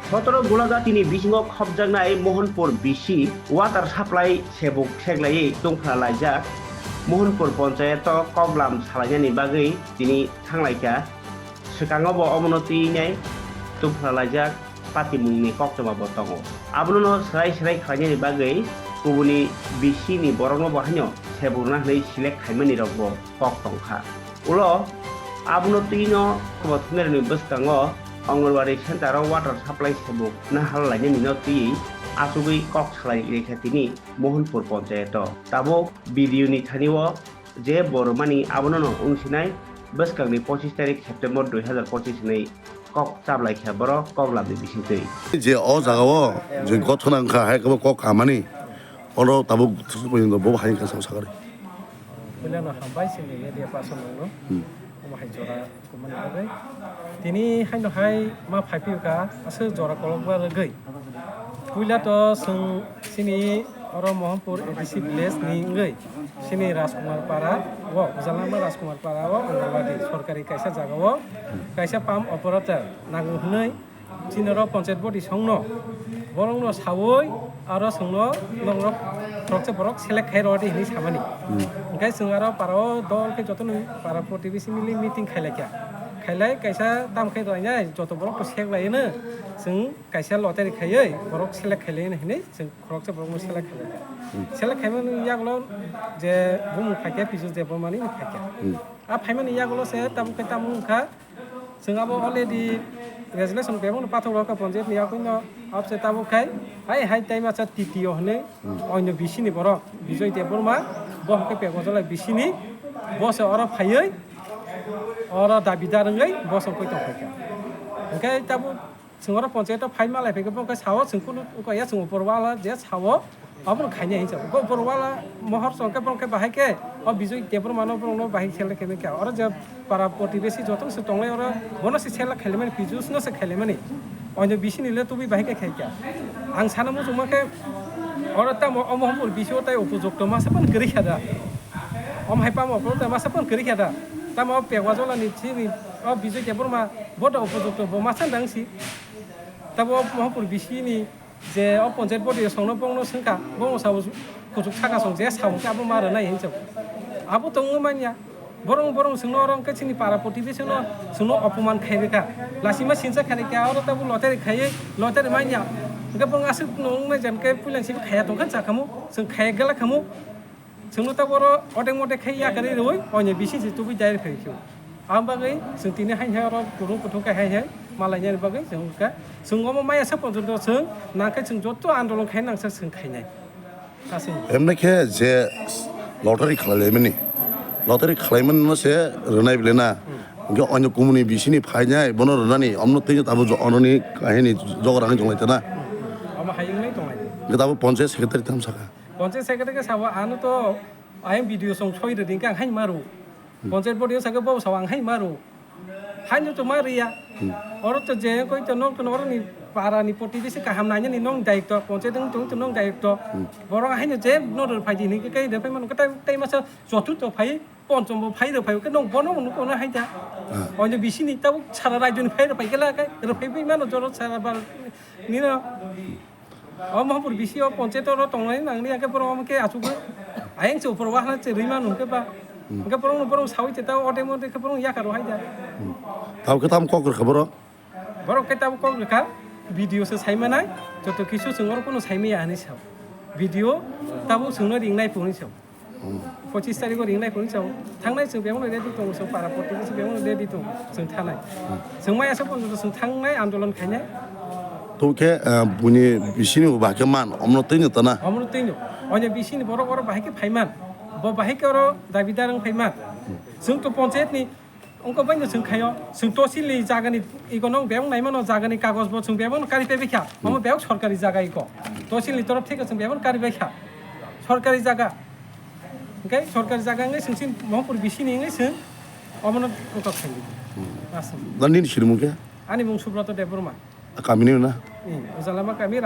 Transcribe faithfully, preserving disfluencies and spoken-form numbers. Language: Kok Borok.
Sotoro Golagatini bisingo khopjaknai Mohanpur B C water supply sebuk seklaiwi tongphra laijak. Mohanpur ponchayato koklam salainani bagwi tini thanglaikha. Swkango bo omono twi nai tongphra laijak patimungni koktwma bo tongo. Abono no swrai swrai khlainani bagwi kubuni B C ni borokno bo haino sebuk rwna hwnwi select khaimani rok bo kok tongkha. Ulo abono twino kothumnarokni bwskango Anganwadi center o water supply sebuk nahal lainani no twiwi achugwi kok salai rikha tini Mohanpur ponchayato. Tabuk B D O ni thani o je bo rwmani abono no wngsinai bwskangni pochis tarik September dui hazar pochis hinwi kok chablai kha borok kok labwi bisingtwi. Je o jaga o je gothona wngkha hai kebo kok kamani oro tabuk porjonto bo hai wngkha sakari. Puilano hambai chini media person rokno. Hmm. Omo hai jora kumani bagwi. Tini haino hai ma phaiphiyokha, aswk jora kolokma rwgwi. Puila to chwng chini oro Mohanpur A D C village ni wngwi chini Rajkumar Para o, Ujalama Rajkumar Para o Anganwadi sorkari kaisa jaga o kaisa pump operator nango hwnwi chini oro panchayat body songno borokno sawi aro chwngno norok khoroksa borok select khai rwdi hinwi samani. Hmm. Hwnkhe chwng aro para o dol khe jotono para protibesi mili meeting khailaikha. Khailai kaisa tam khe rainai joto borok to select laino chwng kaisa lottery khaiwi borok select khailaino hinwi chwng khoroksa borokno select khailaikha. Hmm. Select khaimani yagulo je bumung phaikha Pijus Debbarmani phaikha. Hmm. A phaimani yagulo se tabuk khe tamo wngkha. Chwng abo already resolution bebakno pathok rwkha panchayat ni yakuino, abse tabuk khai hai hai tai masa T T O hinwi, hmm, oino B C ni borok Bijoy Debbarma bo hwnkhe Pekbojala B C ni, bo se oro phaiwi oro dabidar wngwi bo se koi tongphaikha. Hwnkhe tabuk chwng oro panchayat o phai malai phaikhe bo hwnkhe sao chwng kunu wngkha ya chwng upor wala je sao. Obono khainai hinsa. Go borok wala mohor song khe borok khe bahai khe o Bijoy Debbarma no borok no bahai select khaimani kha. Oro je para protibesi joto se tonglai oro bono se select khailaimani Pijus no se khailaimani. Oino B C ni le tubui bahai khe khai kha. Ang sana muchungma khe oro tamo omo hopor B C o tai upojukto masa pon kwrwi kha da. Om hai pamo pon tai masa pon kwrwi kha da. Tamo Pekbojala ni chini o Bijoy Debbarma bo da upojukto bo masa dang si. Tabo o Mohanpur B C ni je o panchayat body songno bongno swngkha, bongno sabo kuchuk saka song je sabo khe abo ma rwnai hinwi sabo. Abo tongwi manya, borong borong chwngno oro hwnkhe chini para protibesi no chwngno opoman khai rwkha. Lasima sinsa khani khe oro tabo lottery khaiwi lottery manya. Hwnkhe borong aswk no wngnai jan khe puila simi khaya tongkha chakhamu, chwng khaya gela khamu. Chwngno ta boro odek modek khe yakarwi rwui, oino bising se tubui direct phai khe. Ang bagwi chwng tini hain hai oro kurung kuthung khe hai hai malainani bagwi chwng kha. Chwng omo maya sa porjonto chwng nang khe chwng joto andolon khai nang sa chwng khainai. Aswk. Emne khe je lottery khlailaimani, lottery khlaimani no se rwnai bile na. Hmm. Hwnkhe oino kumuni bisini phainai bono rwnani omno twi tabo jo-, ononi kahini jogorani jonglaitana. Hmm. Omo hai wngnai tongnai. Hwnkhe tabo panchayat secretary tam sakha. Panchayat secretary khe sabo, ano to ayang B D O song soi rwdi, hwnkhe ang haino ma rw. Hmm. Panchayat body o sakhe bo sabo ang haino ma rw. Haino to ma rwya. Hmm. Oro to je koi to nok to oro ni para ni protibesi kaham nainani nong daityo, panchayat wng tong to nong daityo. Hmm. Borok haino je no rw phai di hinwi khe rw phai mano, khe tai, tai masa choturtho phai, ponchom bo phai rw phai, khe nong bono nuk ono hai da. Ah. Oino bisini tabuk sara rajyo ni phai rw phai khe la khe rw phai bai mano joro sara bar nino. O Mohanpur B C o panchayat oro tongnai nangni, hwnkhe borok omo khe achugwi ayang se upor wahana se rwi manu hwnkhe ba. Hmm. Hwnkhe borokno borok sawi se ta odek modek khe borok yakar rohai da. Hmm. Tamo khe tamo kok rwkha borok? Borok khe tamo kok rwkha, B D O se sai manai, joto kisu chwng oro phano sai maya hinwi sao. B D O tamo chwngno ringnai phunwi sao. Hmm. Pochis tarikh o ringnai phunwi sao. Thangnai chwng bebakno ready tongo, chwng para protibesi bebakno ready tongo, chwng thanai. Hmm. Chwng maya se porjonto chwng thangnai andolon khainai. To khe, ah, buini bisini bo bahai khe man, omno twi no tana? Omno twi no. Oino bisini borok oro bahai khe phai man. Bo bahai khe oro dabidar wng phai man. Hmm. Chwng to panchayat ni Wngkha bai no chwng khaio, chwng tosilni jagani ikono bebak naimano, jagani kagoj bo chwng bebak no kari paibai kha. Hmm. Omo bebak sorkari jaga iko. Tosilni torof theke chwng bebak no kari bai kha. Sorkari jaga. Hwnkhe sorkari jaga wngwi chwng chini Mohanpur bisini wngwi chwng omono kotor khaidi. Hmm. Aswk. Da nini sinimung khe? Ani mung Subroto Debbarma. Kamini na? Hmm. Ujalama kami.